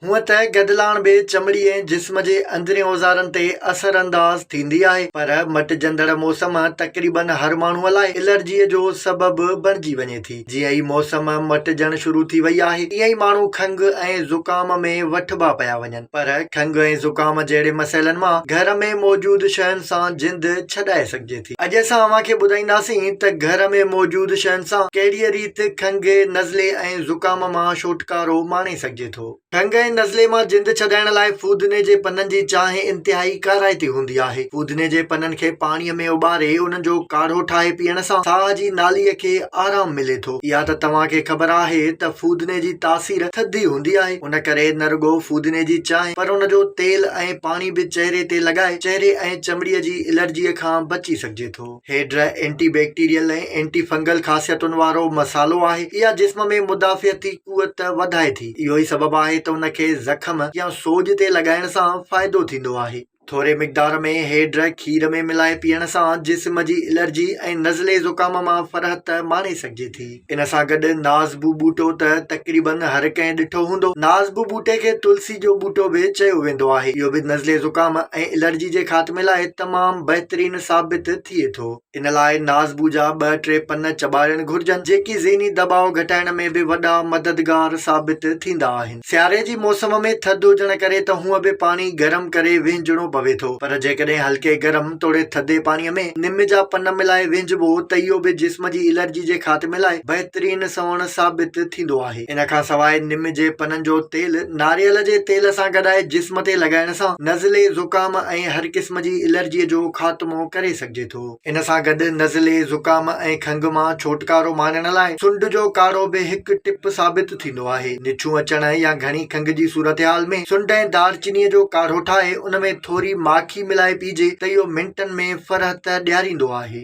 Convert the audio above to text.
هونء ته گدلاڻ به چمڙي ۽ جسم جي اندرين اوزارن تي اثر انداز ٿيندي آهي، پر مٽجندڙ موسم تقريبن هر ماڻهوء لاء الرجيء جو سبب بڻجي وڃي ٿي. جيئن ئي موسم مٽجڻ شروع ٿي وئي آهي، تيئن ئي ماڻهو کنگهه ۽ زڪام ۾ وٺبا پيا وڃن. پر کنگهه ۽ زڪام جهڙي مسئلن مان گهر ۾ موجود شين سان جند ڇڏائي سگهجي ٿي. اڄ اسان اوهان کي ٻڌائينداسين ته گهر ۾ موجود شين سان ڪهڙيء ريت کنگهه، نزلي ۽ زڪام مان ڇوٽڪارو ماڻي سگهجي ٿو. کنگهه ۽ نزلي مان جند ڇڏائڻ لاء ڦودني جي پنن جي چانهه انتهائي ڪارائتي هوندي آهي. ڦودني جي پنن کي پاڻيء ۾ اٻاري انهن جو ڪاڙهو ٺاهي پيئڻ سان ساهه جي ناليء کي آرام ملي ٿو. اها ته توهان کي خبر آهي ته ڦودني جي تاثير ٿڌي هوندي آهي. ان ڪري نه رڳو ڦودني جي چانهه پر ان جو تيل ۽ پاڻي به چهري تي لڳائي چهري ۽ چمڙيء جي الرجيء کان بچي سگهجي ٿو. Head anti bacterial ۽ anti fungal خاصيتن وارو مصالحو آهي. اها جسم ۾ مدافعتي قوت وڌائي ٿي. اهو ئي سبب آهي ته ان کي زخم يا سوڄ تي لڳائڻ سان فائدو ٿيندو آهي. ٿوري مقدار ۾ هيڊ کير ۾ ملائي پيئڻ سان جسم جي الرجي ۽ نزلي زڪام مان فرحت ماڻي سگهجي ٿي. ان سان گڏ نازبو ٻوٽو ته تقريبن هر ڪنهن ڏٺو هوندو. نازبو ٻوٽي کي تلسي جو ٻوٽو به چيو ويندو آهي. اهو به نزلي زڪام ۽ الرجي جي خاتمي لاء تمام بهترين ثابت ٿئي ٿو. ان لاء نازبو جا ٻه ٽي پن چٻاڙڻ گهرجن، جيڪي ذهني دٻاء گهٽائڻ ۾ به وڏا مددگار ثابت ٿيندا آهن. سياري جي موسم ۾ ٿڌ هجڻ ڪري ته هونء به پاڻي گرم ڪري وهنجڻو پوي ٿو، پر جيڪڏهن هلڪي گرم توڙي ٿڌي پاڻي ۾ نم جا پن ملائي وهنجبو ته اهو به جسم جي الرجي جي خاتمي لاء بهترين سنئوڻ ثابت ٿيندو آهي. ان کان سواء نم جي پنن جو تيل ناريل جي تيل سان گڏائي جسم تي لڳائڻ سان نزلي، زڪام ۽ هر قسم جي الرجيء جو خاتمو ڪري سگهجي ٿو. ان سان گڏ نزلي، زڪام ۽ کنگهه مان ڇوٽڪارو ماڻڻ لاء سنڍ جو ڪاڙهو به هڪ ٽپ ثابت ٿيندو آهي. نڇون اچڻ يا گهڻي کنگهه جي صورتحال ۾ سنڍ ۽ دارچينيء جو ڪاڙهو ٺاهي ان ۾ ٿوري ماکي ملائي پيئجي ته اهو منٽن ۾ فرحت ڏياريندو آهي.